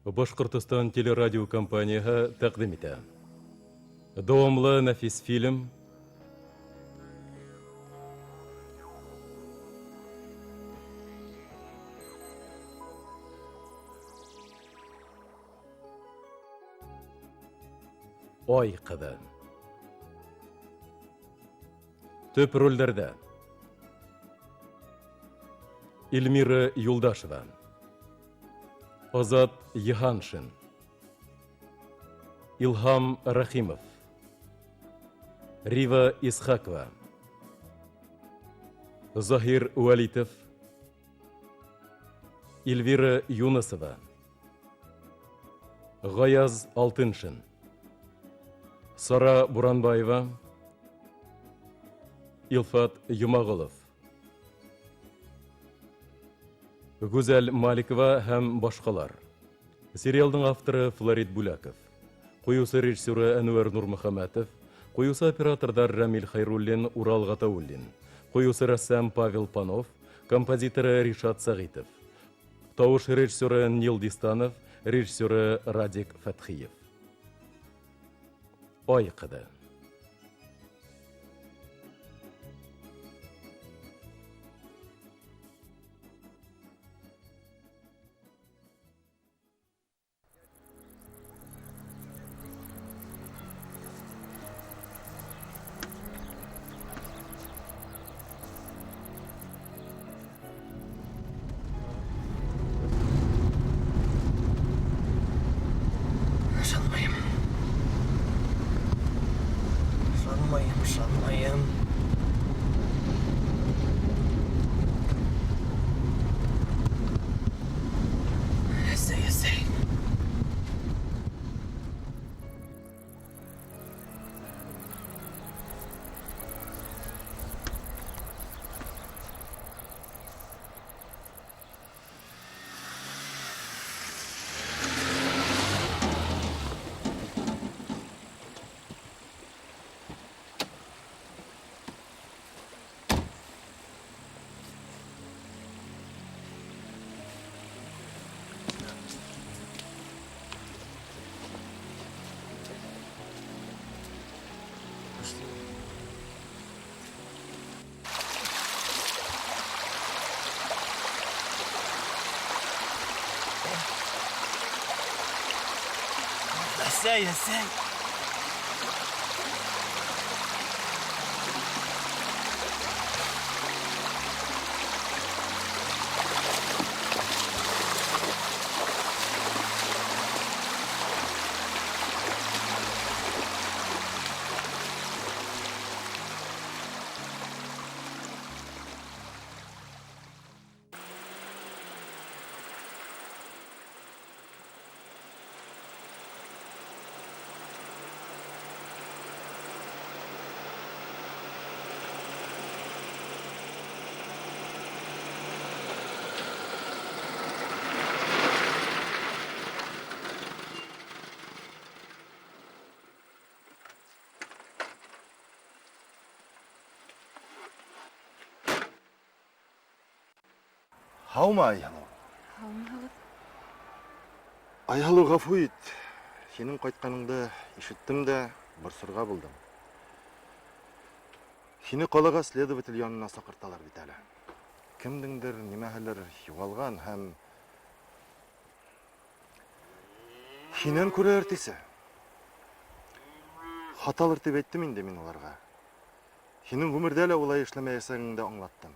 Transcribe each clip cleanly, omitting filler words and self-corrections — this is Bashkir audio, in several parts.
Башҡортостан телерадиокомпанияһы тәҡдим итә. Дауамлы нәфис фильм Ай ҡыҙы. Төп ролдәрҙә Эльмира Юлдашева, Азат Йыһаншин, Илһам Рәхимов, Рива Исхакова, Заһир Вәлитов, Эльвира Юнысова, Ғаяз Алтыншин, Сара Буранбаева, Илфат Йомағолов, Гүзәл Маликова һәм башҡалар. Сериалдың авторы Флорид Бүләков, ҡуйыусы режиссеры Әнүәр Нурмөхәмәтов, ҡуйыусы операторҙар Рәмил Хәйруллин, Урал Ғатауллин, ҡуйыусы рәссам Павел Панов, композиторы Ришат Сәғитов, тауыш режиссеры Нил Дистанов, режиссеры Радик Фәтхиев. Ай ҡыҙы. Ышанмайым. Ышанмайым, ышанмайым. Әсәй, әсәй. Әсәй, әсәй. Һаумы, Айһылыу? Һаумыһығыҙ. Айһылыу, ғәфү ит. Һинең ҡайтҡаныңды ишеттем дә борсорға булдым. Һине ҡалаға следователь янына саҡырталар бит әле. Кемдеңдер нимәһелер юғалған һәм һинән күрә әртисе. Хаталыр тип әйттем инде мин уларға. Һинең ғүмерҙә лә улай эшләмәйәсәгеңде аңлаттым.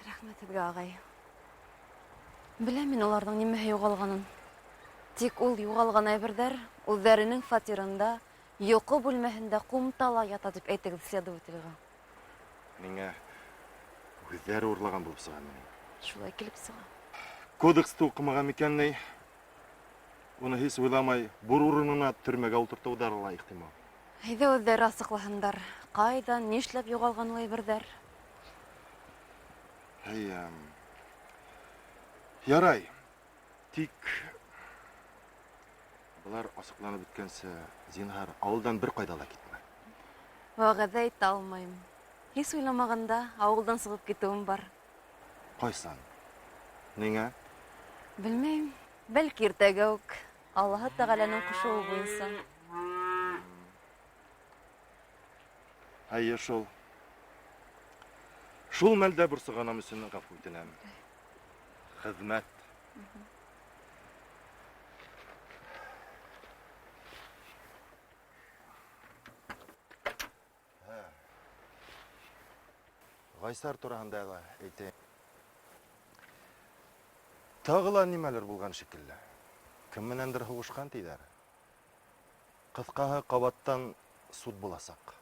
Рәхмәт һеҙгә, ағай. Беләм мин уларҙың нимәһе юғалғанын. Тик ул юғалған әйберҙәр үҙҙәренең фатирында, йоҡо бүлмәһендә ҡумтала ята тип әйтегеҙ следователгә. Миңә үҙҙәре урлаған булып сыға минең. Шулай килеп сыға. Кодексты уҡымаған микән ни? Уны һис уйламай, бур урынына төрмәгә ултыртыуҙары ла ихтимал. Әйҙә үҙҙәре асыҡлаһындар. Ҡайҙан, нишләп юғалған ул әйберҙәр? Әй, ярай. Тик былар асыҡланып бөткәнсе, зинһар, ауылдан бер ҡайҙа ла китмә. Вәғәҙә итә алмайым. Һис уйламағанда ауылдан сығып китеүем бар. Ҡайсан? Ниңә? Белмәйем. Бәлки иртәгә үк. Аллаһы Тәғәләнең ҡушыуы буйынса. Әйе шул. Шул мәлдә борсоғаным өсөн ғәфү үтенәм. Хеҙмәт. Ғайсар тураһында ла әйтәйем. Тағы ла нимәлер булған шикелле. Кем менәндер һуғышҡан тиҙәр. Ҡыҫҡаһы, ҡабаттан суд буласаҡ.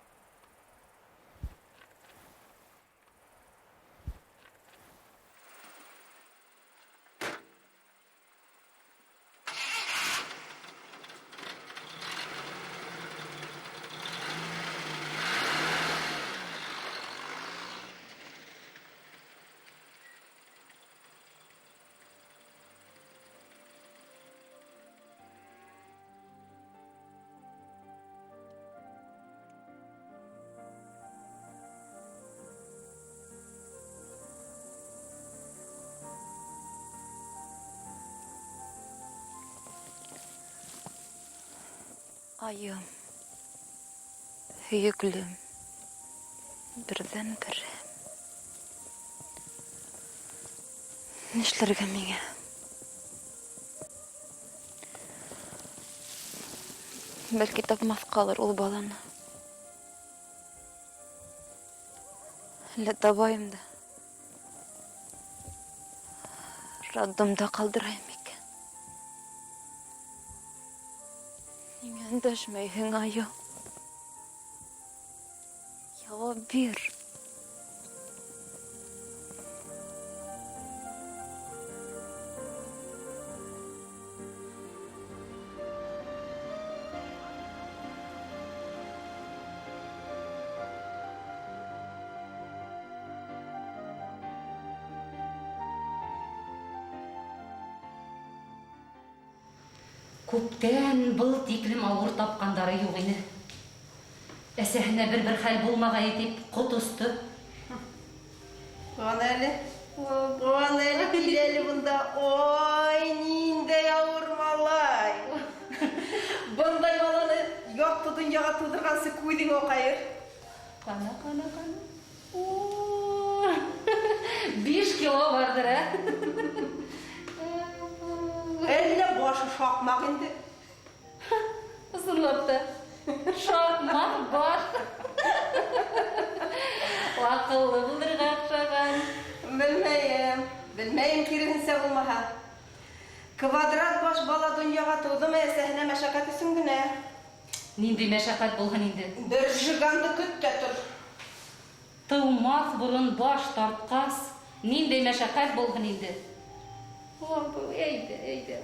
Айым, һөйөклөм, берҙән-берем. Нишләргә миңә? Бәлки тапмаҫҡалыр ул баланы. Әллә табайым да. Роддомда ҡалдырайым икән. Ниңә өндәшмәйһең, айым? Яуап бир. Күптән был тиклем ауыр тапҡандары юҡ ине. Әсәһенә бер-бер хәл булмағайы тип ҡот осто. Ҡыуан әле, ҡыуан әле, кил әле бында. Ой, ниндәй ауыр малай. Бындай баланы яҡты донъяға тыуҙырғансы күҙең аҡайыр. Ҡана, ҡана, ҡана. О, 5 кило барҙыр, ә? Әллә башы шаҡмаҡ инде. Ысынлап та. Шаҡмаҡ баш. Аҡыллы булырға оҡшаған. Белмәйем, белмәйем киреһенсә булмаһа. Квадрат баш бала донъяға тыуҙымы әсәһенә мәшәҡәт өсөн генә. Ниндәй мәшәҡәт булһын инде? Бер жиганды көт тә тор. Тыумаҫ борон баш тартҡас, ниндәй мәшәҡәт булһын инде? Әйҙә, әйҙә.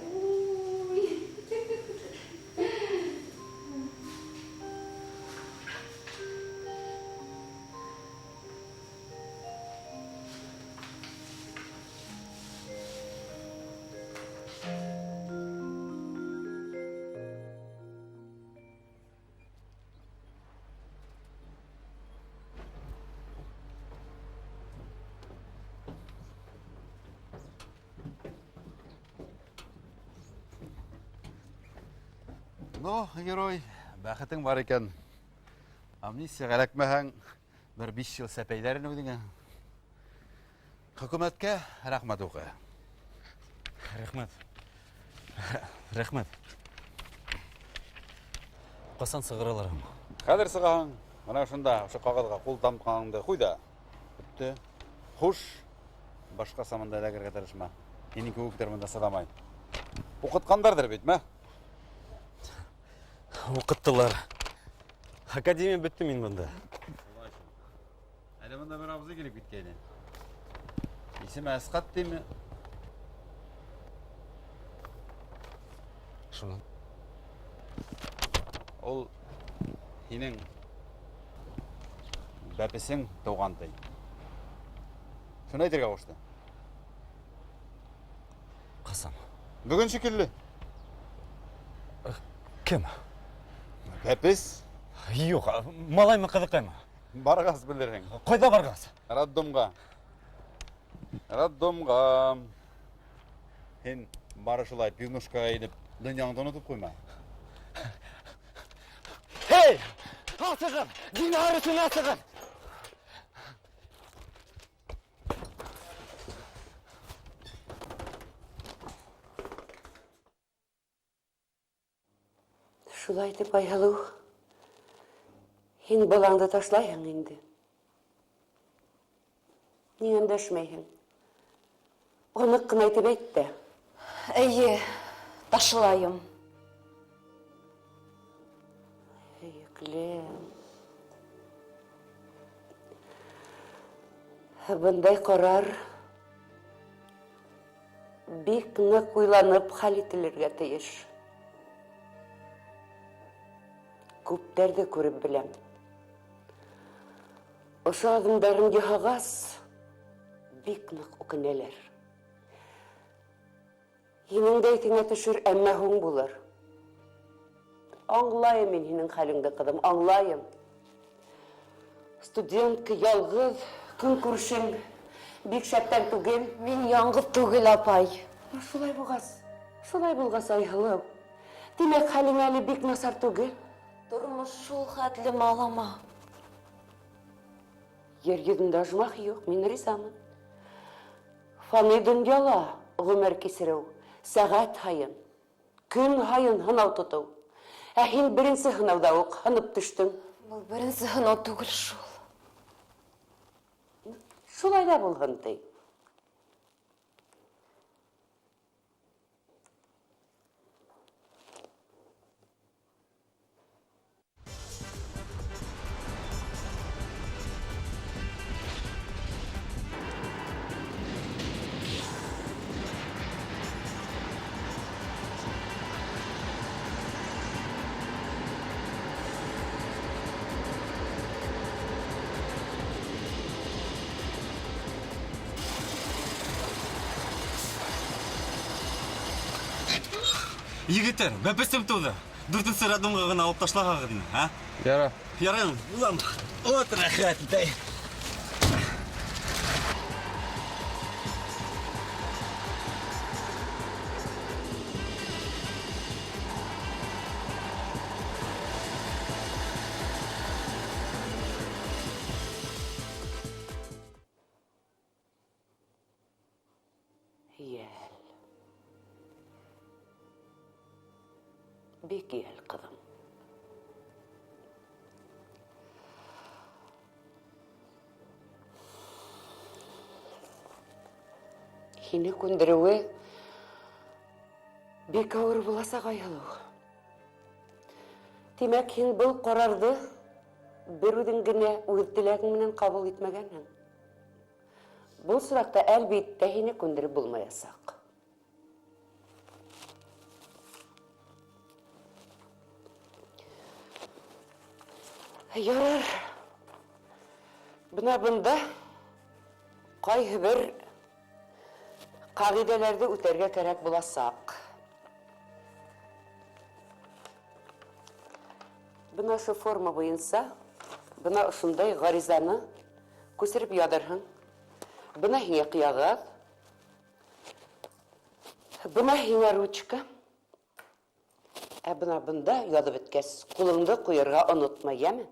Ну, герой, бәхетең бар икән. Амнистияға эләкмәһәң, бер 5 йыл сәпәйҙәр ине үҙеңә. Хөкүмәткә рәхмәт уҡы. Рәхмәт. Рәхмәт. Ҡасан сығаралар һуң? Хәҙер сығаһың. Бына ошонда, ошо ҡағыҙға ҡул тамғаңды ҡуй ҙа. Бөттө. Хуш. Башҡаса бында эләгергә тырышма. Һинең кеүектәр бында сыҙамай. Уҡытҡандарҙыр бит, мә? Уҡыттылар. Академия бөттө мин бында. Әле бында бер абзый килеп киткәйне. Исеме Әсҡәт тиме? Шунан. Ул һинең бәпесең тыуған ти. Шуны әйтергә ҡушты. Ҡасан? Бөгөн шикелле. Кем? Бәпес. Юҡ, малаймы, ҡыҙыҡаймы? Барғас белерһең. Ҡайҙа барғас? Роддомға. Роддомға. Һин бары шулай пивнушкаға инеп, донъяңды онотоп ҡуйма. Эй! Асығыҙ! Зинһар өсөн асығыҙ! Шулай итеп, Айһылыу, һин балаңды ташлайһың инде. Ниңә өндәшмәйһең? Аныҡ ҡына итеп әйт тә. Эйе, ташлайым. Һөйөклөм. Бындай ҡарар бик ныҡ уйланып хәл ителергә тейеш. Күптәрҙе күреп беләм. Ошо аҙымдарын яһағас, бик ныҡ үкенәләр. Һинең дә иҫеңә төшөр, әммә һуң булыр. Аңлайым мин һинең хәлеңде, ҡыҙым, аңлайым. Студентка ялғыҙ, көн күрешең бик шәптән түгел. Мин яңғыҙ түгел, апай. Шулай булғас, шулай булғас, Айһылыу. Тимәк, хәлең әле бик насар түгел. Тормош шул хәтле малама. Ер йөҙөндә ожмах юҡ, мин ризамын. Фани донъяла ғүмер кисереү, сәғәт һайын, көн һайын һынау тотоу. Ә һин беренсе һынауҙа уҡ һынып төштөң. Был беренсе һынау түгел шул. Шулай ҙа булһын ти. Егеттәр, бәпесем тыуҙы. Дүртенсе роддомға ғына алып ташлағағыҙ ине, а? Яра. Ярай, улам. Вот рәхәт итәй. Йәл. Бик йәл, ҡыҙым. Һине күндереүе бик ауыр буласаҡ, Айһылыу. Тимәк, һин был ҡарарҙы бер үҙең генә үҙ теләгең менән ҡабул итмәгәнһең. Был осраҡта әлбиттә һине күндереп булмаясаҡ. Ярар. Бына бында ҡайһы бер ҡағиҙәләрҙе үтәргә кәрәк буласаҡ. Бына ошо форма буйынса, бына ошондай ғаризаны күсереп яҙырһың. Бына һиңә ҡағыҙ, бына һиңә ручка. Ә бына бында яҙып бөткәс, ҡулыңды ҡуйырға онотма, йәме?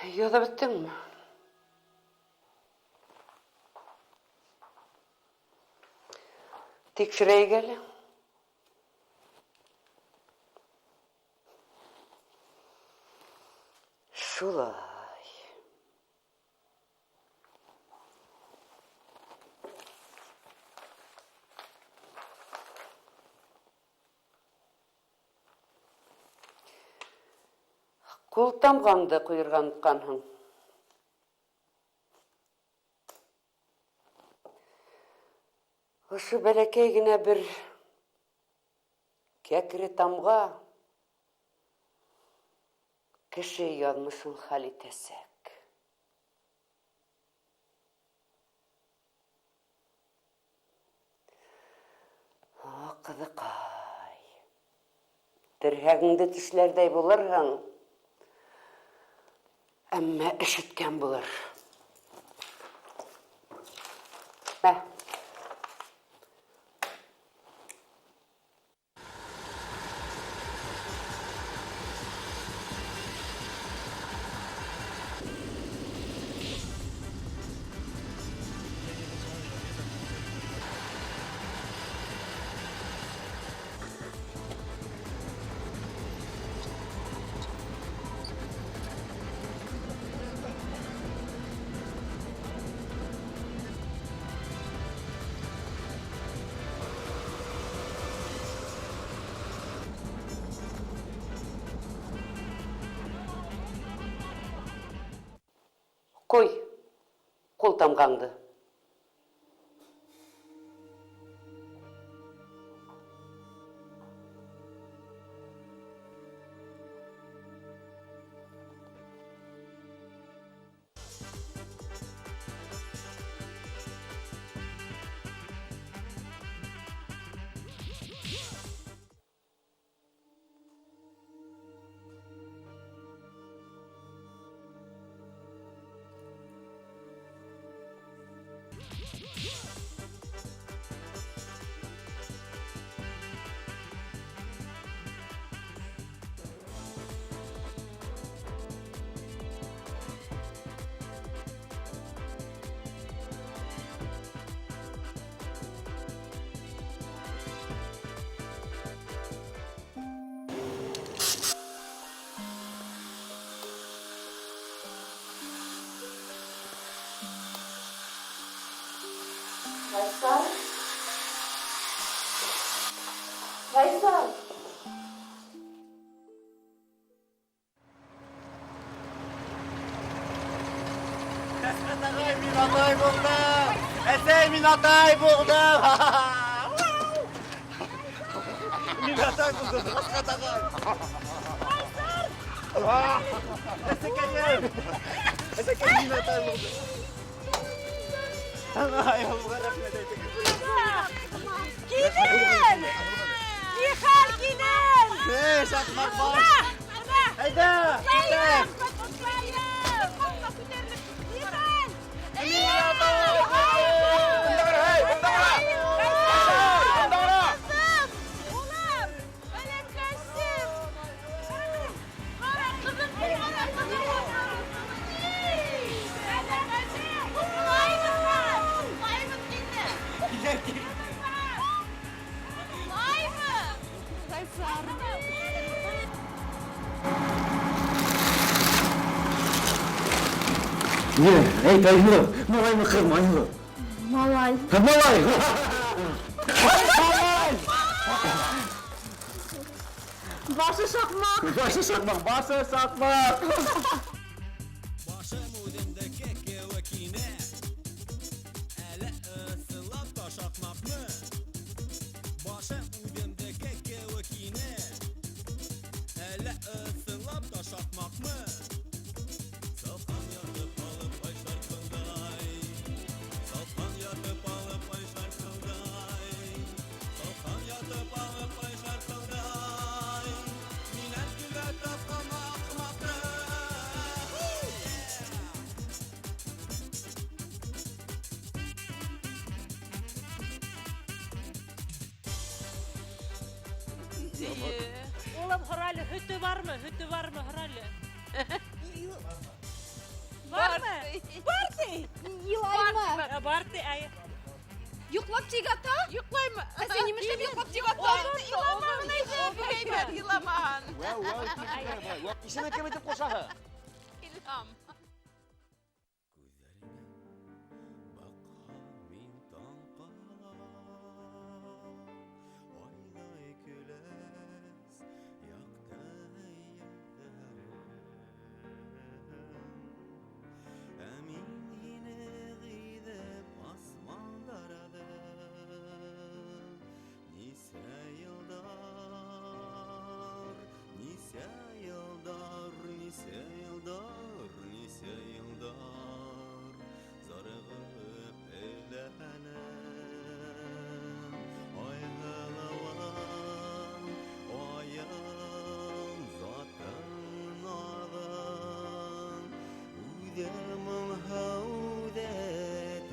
Яҙып бөттөңмө? Тикшерәйек әле. Шулай. Ҡул тамғаңды ҡуйырға онотҡанһың. Ошо бәләкәй генә бер кәкре тамға кеше яҙмышын хәл итәсәк. О, ҡыҙыҡай, терһәгеңде тешләрҙәй булырһың, әммә эш иткән булыр. Мә. Ҡуй ҡул тамғаңды. Ғайсар? Ғайсар? Рәхмәт ағай, мин атай булдым! Әсәй, мин атай булдым! Мин атай булдым, Рәхмәт ағай! Ғайсар! Әсәкәйем! Әсәкәйем, мин атай булдым! Ағай, уға рәхмәт әйтегеҙ. Килен! Нихәл, килен! Эй, шаҡмаҡ баш! Әйҙә, китәм! Мин атай булдым! Эй, бында ҡара! Бында ҡара! Улым! Бәләкәсем! Ҡара, ҡыҙым, ҡара, ҡыҙым! Бәләкәсем! Ҡотлайбыҙ, ҡотлайбыҙ һине! Ҡотлайбыҙ! Ғайсар! Не, әйт, Айнур, малаймы, ҡыҙмы, Айнур? Малай. Малай! Малай! Башы шаҡмаҡ! Башы шаҡмаҡ, башы шаҡмаҡ! Башым үҙемдеке кеүек ине. Әле ысынлап та шаҡмаҡмы? Башым үҙемдеке кеүек ине. Әле ысынлап та шаҡмаҡмы? Салҡан ятып алып ай шарҡылдай. Салҡан ятып алып ай шарҡылдай. Салҡан ятып алып ай шарҡылдай. Минән көлә тапҡан аҡмаҡты. Улым, һора әле, һөтө бармы? Һөтө бармы? Һора әле. Бармы? Бар ти. Илаймы? Бар ти, әйе. Йоҡлап тик ята? Йоҡлаймы? Ә һин нимә эшләп йоҡлап тик ята? Иламаған әйҙә, бик әйбәт, иламаған. Вау, вау, тип, Исемен кем итеп ҡушаһы? Илһам. Мин таң ҡалам, айҙай көләс, яҡты йөҙҙәрең. Ә мин һине ғиҙеп асмандарҙым. Нисә йылдар, нисә йылдар, нисә йылдар, нисә йылдар зарығып эҙләнем. Айһылыуым, айым, затың наҙың, үҙе моңһоу, үҙе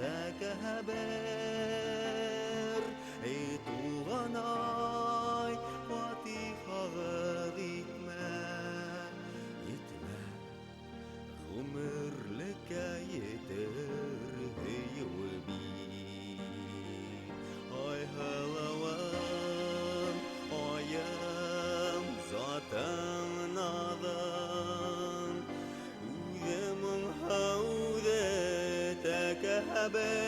тәкәббер. Эй, туғанай, фатихағыҙ итмә, етмә, ғүмерлеккә етер һөйөү бит. Айһылыуым, айым, затың наҙың, үҙе моңһоу, үҙе тәкәббер.